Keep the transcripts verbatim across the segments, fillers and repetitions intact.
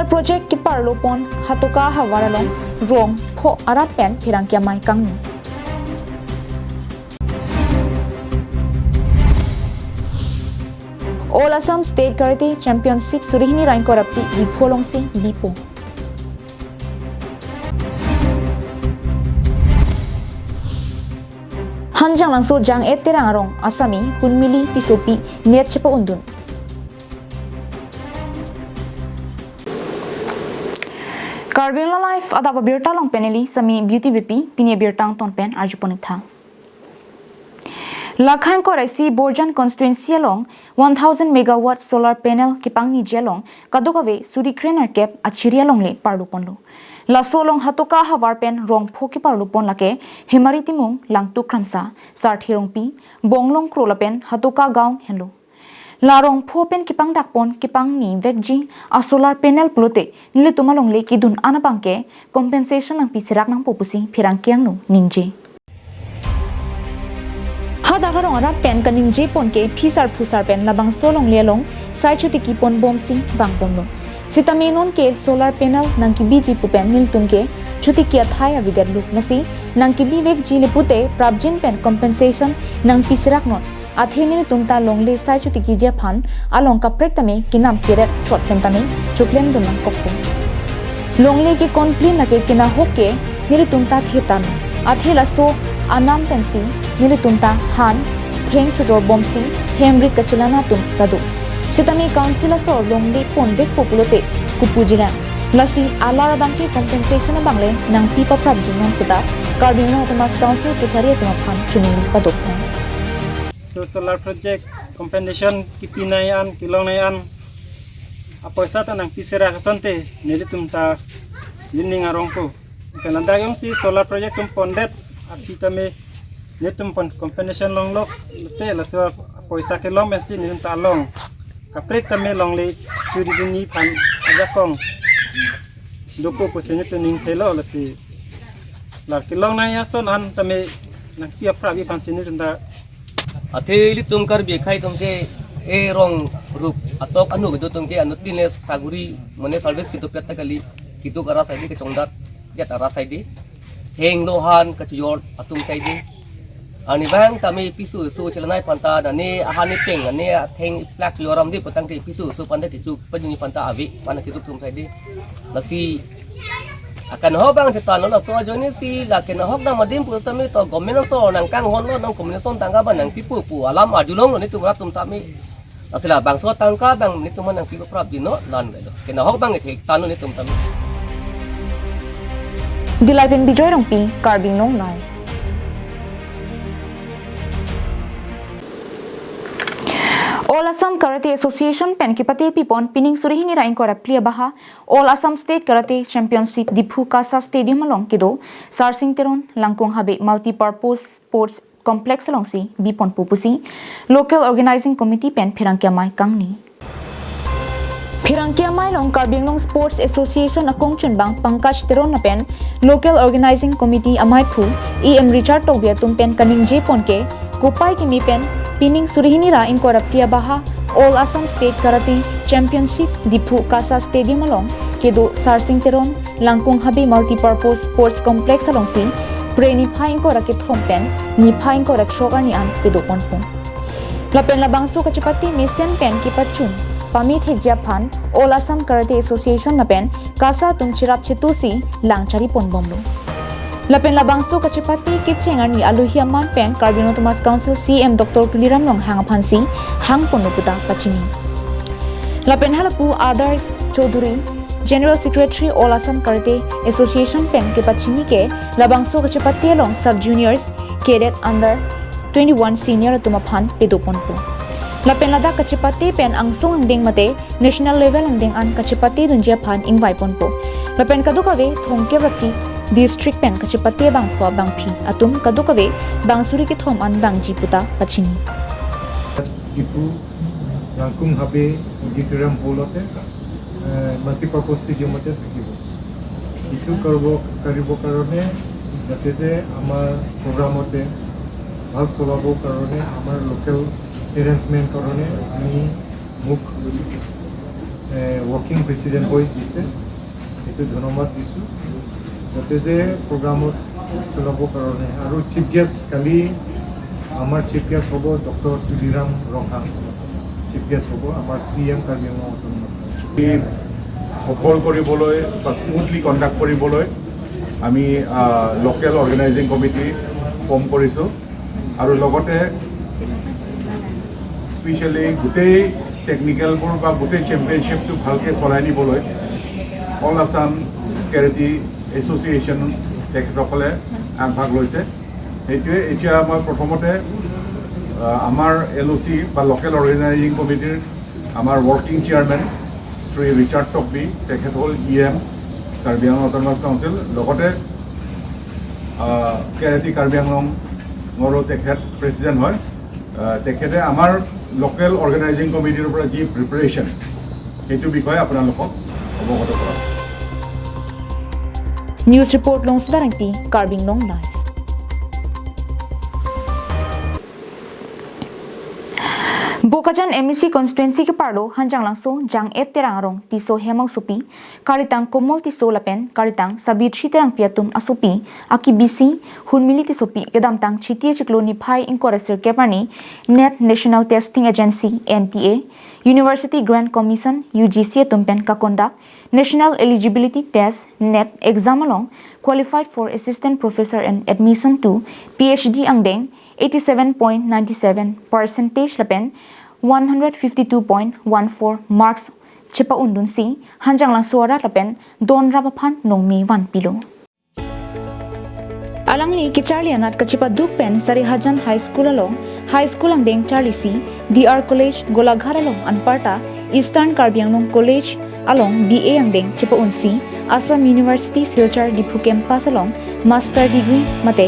Project keparlopon Hatoka ahavar along rong pho arat pen pherangke amei kangni. All Assam State Karate Championship suri hini ra ingkoi ra phli Diphu alongsi bipo. Hanjanglangso Jang-et Terang arong asami Hunmili Tissopi net chepa-undun. Karbi Anglong Live adap abirta along pen neli Sami Beauty Beypi, pini abirta angton pen arjupon-ik tha. Lakha ingkoi ra isi Borjan constituency along one thousand megawatt solar panel kepangniji along kadokave suri krenerkep achiri alongle parloponlo. Laso along Hatoka ahavar pen rong pho keparlopon lake Hemari Timung, Langtuk Kramsa, Sarthe Rongpi, Bonglong Kro lapen Hatoka Gaon henlo. La rong pho pen kepangdakpon kepangni vekji a solar panel pulote nelitum alongle kedun an abangke compensation nangpiserak nangpo pusi pherangke angno ningje. Hadak arong arat pen kaningjepon ke phisar phusar pen labangso alongle along sai chotiki ponbomsi vangbomlo. Sitame non ke solar panel nangkebiji pu pen nelitum ke chotiki athai avedetlo, lasi nangkebivekji le pute prapjin pen compensation nangpiseraknon. Athe nelitum ta longle sai chotikiji aphan along kaprek tame kenam keret chot pen tame choklemdun nangkokpo. Longle ke konplin lake kenahok ke nelitum ta thetan. Athe laso anam pensi nelitum ta han theng chojorbomsi hemrit kachelan atum ta do. Sitame council asor longle ponvekpo pulote kopujilang. Lasi alar abangke compensation abangle nangpi paprapjinnon puta Karbi Anglong Autonomous Council kechari atum aphan chunong padokpon. So solar project compensation kepinei an, kelongnei an apoisa ta nangpiserak asonte nelitum ta lining arongpo. Pen ladak jongsi solar project atum pondet aphi tame nelitum pon compensation longlo te, laso apoisa kelong pensi nelitum ta along kaprek tame longle churidunji aphan ajakong dopo pusi nelitum ning thelo, lasi la kelongnei ason an tame nangpi aprapji aphansi nelitum ta. Athe ilitum Karbi akhei atum ke e rong rup atok anu kedo atum ke anuttin le saguri mane service kedopet ta kali, keduk arat saide, kechongdat det arat saide, heng lohan kachijor atum saide. Ani bang tame piso so chelanei aphan ta, nane ahan ipeng, nane atheng iplak yoram di petang ke piso so aphan ta kecho pajuni aphan ta ave, aphan keduk atum saide. Lasi akenhok abang chetan lo, laso ajoine si la kenhok dam adim pu tame to government aso nangkanghon lo, nang commission tangka abang nangpipo pu alam arjulonglo nelitum arat atum tame. Lasi labangso tangka abang nelitum nangpi paprapjinnon, lan lo. Kenhok abang ithek tan lo nelitum tame. Dillai pen Bijoy Rongpi, Karbi Anglong Live. All Assam Karate Association pen kepatirpipon pining suri hini ra ingkoi ra phli abaha All Assam State Karate Championship Diphu KASA Stadium along kedo Sarsing Teron Langkung Habe Multipurpose Sports Complex alongsi biponpo pusi Local Organizing Committee pen pherangke amei kangni. Pherangke amei along Karbi Anglong Sports Association akongchunbang Pankaj Teron lapen Local Organizing Committee ameiphu E M Richard Tokbi atum pen kaningjepon ke kopai kimi pen pining suri hini ra ingkoi ra phli abaha All Assam State Karate Championship Diphu KASA Stadium along kedo Sarsing Teron Langkung Habe Multipurpose Sports Complex alongsi Phre niphai ingkoi ra kethom pen niphai ingkoi ra throk arni an pedoponpo. Lapen labangso kachepate mesen pen kepachun pame thekji aphan All Assam Karate Association lapen KASA atum cherap chetusi lang chariponbomlo. Lapen labangso kachepate kecheng arni alohi aman pen Karbi Anglong Autonomous Council C E M Doctor Tuliram Ronghang aphansi hangponlo puta pachini. Lapen halapu Adarsh Choudhury, General Secretary All Assam Karate Association pen kepachini ke labangso kachepate along sub juniors, cadet under twenty-one senior atum aphan pedoponpo. Lapen ladak kachepate pen angsong angdeng mate national level angdeng an kachepate dunji aphan ingvaiponpo. Lapen kadokave thomkep ra phli district pen kachepate bangpho bangphi atum kadokave bang suri kethom an vangji puta pachini. Diphu Langkung Habe Auditorium Hall-তে, এ, মাল্টিপাৰপাছ ষ্টেডিয়ামতে থাকিব। কিছু কৰিব, কৰিবৰ কাৰণে, যাতে যে আমাৰ প্ৰগ্ৰামতে ভাল চলাবৰ কাৰণে, আমাৰ লোকেল এৰেঞ্জমেণ্ট কাৰণে আমি মোক ৱৰ্কিং প্ৰেচিডেণ্ট হৈ দিছে, সেইটো ধন্যবাদ দিছোঁ। যাতে যে প্ৰগ্ৰামত চলাবৰ কাৰণে আৰু চিফ গেষ্ট কালি আমাৰ চিফ গেষ্ট হ'ব ডক্টৰ তুলিৰাম ৰংহাং, চিফ গেষ্ট হ'ব আমাৰ চি এম কাৰ্বি আংলং অট'নমাছ। এই সফল কৰিবলৈ বা স্মুথলি কণ্ডাক্ট কৰিবলৈ আমি লোকেল অৰ্গেনাইজিং কমিটি ফৰ্ম কৰিছোঁ আৰু লগতে স্পেচিয়েলি গোটেই টেকনিকেলবোৰ বা গোটেই চেম্পিয়নশ্বিপটো ভালকৈ চলাই নিবলৈ অল আছাম কেৰাটে এছ'চিয়েশ্যন তেখেতসকলে আগভাগ লৈছে। সেইটোৱে এতিয়া মই প্ৰথমতে আহ, আমাৰ এল অ' চি বা লোকেল অৰ্গেনাইজিং কমিটিৰ আমাৰ working chairman Shri Richard Tokbi, তেখেত হ'ল E M Karbi Anglong autonomous council, লগতে আহ, কেৰাটে কাৰ্বি আংলঙৰো তেখেত প্ৰেচিডেণ্ট হয়। আহ, তেখেতে আমাৰ লোকেল অৰ্গেনাইজিং কমিটিৰ পৰা যি প্ৰিপেৰেশ্যন, সেইটো বিষয়ে আপোনালোকক অৱগত কৰাম। News report Longsedar Engti, Karbi Anglong Live. Bokajan M A C constituency keparlo Hanjanglangso Jang-et Terang arong Tisso hem asopi, karitang Komol Tisso lapen karitang Sabitri Terangpi atum asopi akibisi Hunmili Tissopi kedamtang Chiti achiklo niphai ingkoi ra sirkep arni NET, National Testing Agency, N T A, University Grant Commission, U G C atum pen kakondak National Eligibility Test, NET, exam along qualified for Assistant Professor and admission to P H D angdeng eighty seven point nine seven percentage lapen one hundred fifty two point one four marks chepa-undunsi Hanjanglangso arat lapen donrap aphan nongme vanpilo. Alangli kecharli anat kachepaduk pen Sarihajan High School along High School angdeng charlisi D R College Golaghat along anparta Eastern Karbi Anglong College along B A angdeng chepa-unsi Assam University Silchar Diphu campus along master degree mate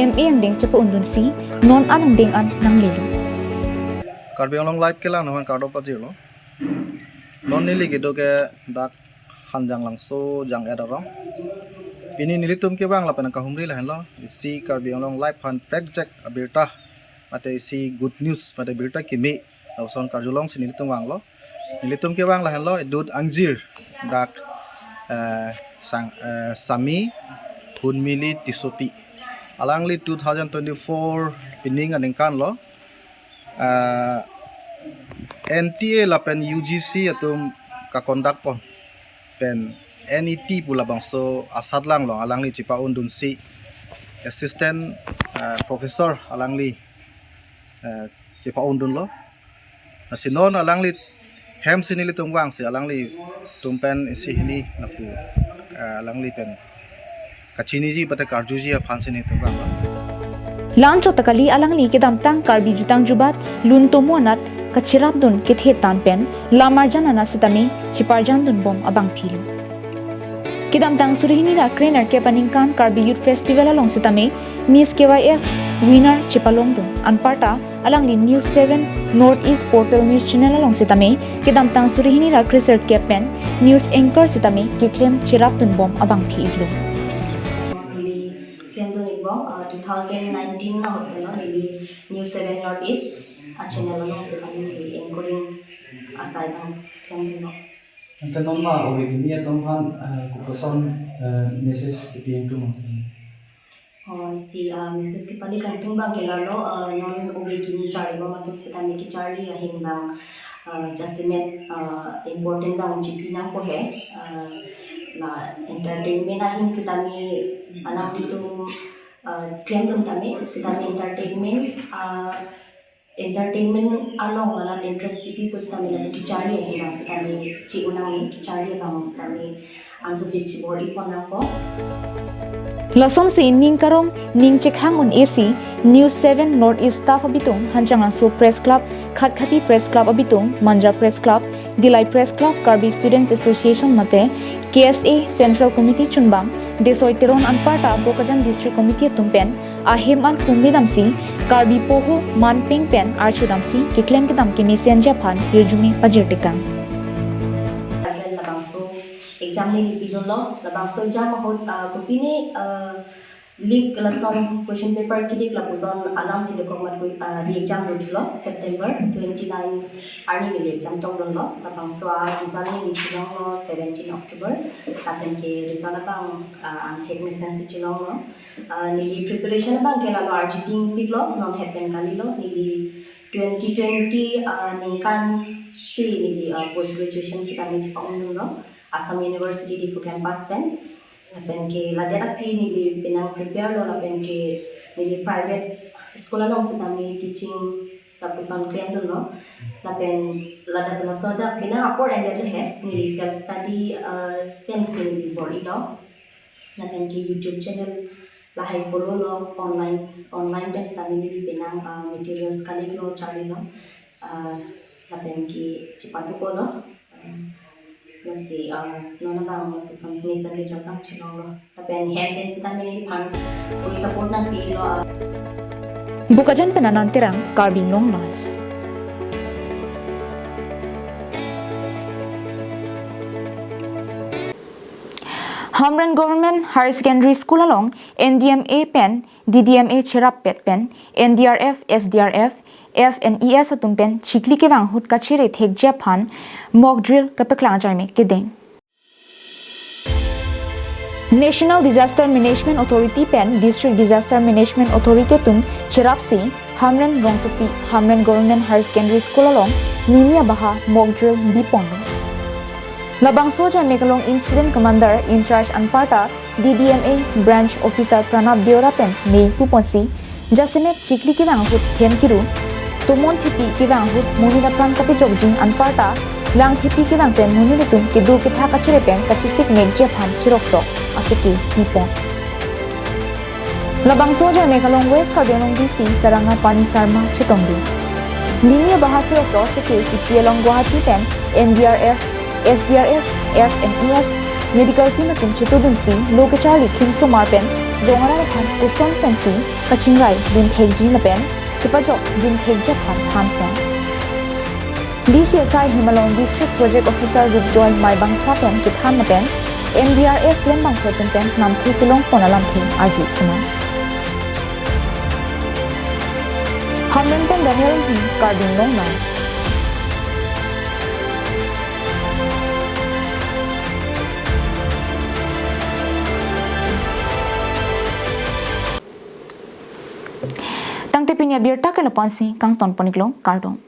M A angdeng chepa-undunsi non an angdeng an nanglelo. Karbi Anglong Live kelang nonhan kardom pajirlo. Non neli kedo ke dak Hanjanglangso Jang-et arong. Pini nelitum kevang lapen kahumri lahenlo, isi Karbi Anglong Live aphan prekjak abirta mate isi good news mate birta kimi lapuson karjulongsi nelitum vanglo. Nelitum kevang lahenlo, edut angjir dak eh, sang eh, Sami Hunmili Tissopi. Alangli two thousand twenty-four pining aningkan lo. Ah, N T A lapen U G C atum kakondak pon pen N E T pu labangso asatlang along alangli chepa-undunsi assistant ah, professor alangli ah, chepa-undunlo. Lasi non alangli hem si nelitum vangsi alanglitum pen isi hini lapu ah, alangli pen kachiniji mate karjuji aphansi nelitum vanglo. La-anchot ta kali, alangli kedamtang Karbi jutang jubat lun tomo anat kacherapdun kethe tan pen lamarjan anat sitame cheparjandun bom abangphilo. Kedamtang suri hini ra krenerkep aningkan Karbi Youth Festival along sitame Miss K Y F winner chepalongdun anparta alangli News seven North East Portal News Channel along sitame kedamtang suri hini ra krenerkep pen news anchor sitame keklem cherapdun bom abangphi-iklo. Neli klemdun-ikbom, uh, two thousand nineteen na hote no, neli News seven North East a channel along sitame neli anchoring asai abang klemdunbom. Ante non ma ove kimi atum aphan, uh, kopuson, uh, message kepi ingtung? Oh, isi, ah, message kepali kangtung abang ke lalo, ah, non ove kimi charlibom atum sitame kecharli ahin abang, ah, jasemet, ah, important abang chipi nangpo he, ah, la entertainment ahin sitame alanglitum, ah, klemdun tame sitame entertainment, ah, entertainment along alat interest chipi pusitame lapu kecharli ahin abang sitame chi-un nangne, kecharli abang sitame anso chechibor-i pon nangpo. Lasonsi ning karong ning chekhang un-esi News seven North East staff abitung, Hanjanglangso Press Club, Khatkhati Press Club abitung, Manja Press Club, Dillai Press Club, Karbi Students Association mate K S A Central Committee chunbang Desoi Teron anparta Bokajan District Committee atum pen ahem an humri damsi Karbi poho manpeng pen archo damsi keklem kedam kemesenji aphan hirjume pajirtekang. Again, labangso exam neli pidunlo, labangso exam ahut, ah, kopine, ah, Leak lason question paper ke-leak lapuson alam thidekok mat kui, ah, re-exam dothulo September twenty-nine arni neli exam tongdunlo. Labangso a-result neli chelonglo seventeen October. Lapen ke result abang, ah, angthek mesen si chelonglo. Ah, neli preparation abang ke lalo arjiding piklo, non het pen kalilo. Neli twenty twenty, ah, ningkan si neli, ah, post graduation sitame chepangdunlo Assam University Diphu campus pen. Lapen ke ladak aphi neli penang prepare lo, lapen ke neli private school along sitame teaching lapuson klemdunlo. Lapen ladak laso dak penang apor ended le he, neli self study, ah, pensi neli bor-ilo. Lapen ke YouTube channel lahai follow lo, online, online pen sitame neli penang, ah, materials kaliklo, charlilo. Ah, lapen ke chepatu-iklo. Ah, lasi, ah, non abang lapuson mesen result abang chelonglo. Lapen hem pen sitame neliphan full support nangpilo, ah. Bokajan pen Anand Terang, Karbi Anglong Live. Hamren Government Higher Secondary School along N D M A pen D D M A cherap pet pen N D R F, S D R F, F N E S atum pen chikli kevang ahut kachere thekji aphan mock drill kepaklang ajaimek kedeng. National Disaster Management Authority pen District Disaster Management Authority atum cherapsi Hamren rongsopi Hamren Government Higher Secondary School along nini abaha mock drill bipon. Labangso ajaimek along Incident Commander in charge anparta D D M A Branch Officer Pranab Deora pen mei puponsi jasemet chikli kevang ahut them kiru, tomon thepi kevang ahut monit apran kapejokjin anparta lang thepi kevang pen monit atum kedo ketha kachere pen kachesik mekji aphan chiroktok aseke pipon. Labangso ajaimek along West Karbi Anglong D C Saranga Pani Sarma chetongdun. Nini abaha chiroktok aseke kipi along Guwahati pen N D R F, S D R F, F N E S, medical team atum chetudunsi lo kecharli khim somar pen rong arat aphan koson pensi kachingrai dun thekji lapen kepajok dun thekji aphan thanpon. D C S I hem along District Project Officer Rupjoy Maibangsa pen kethan lapen N D R F klembangphu atum pen namthe kelongpon alamthe arju seman. Hamren pen Daniel Ronghang, Karbi Anglong Live. Tangte pini abirta ke lapu-ansi kangtonpon-iklo, kardom.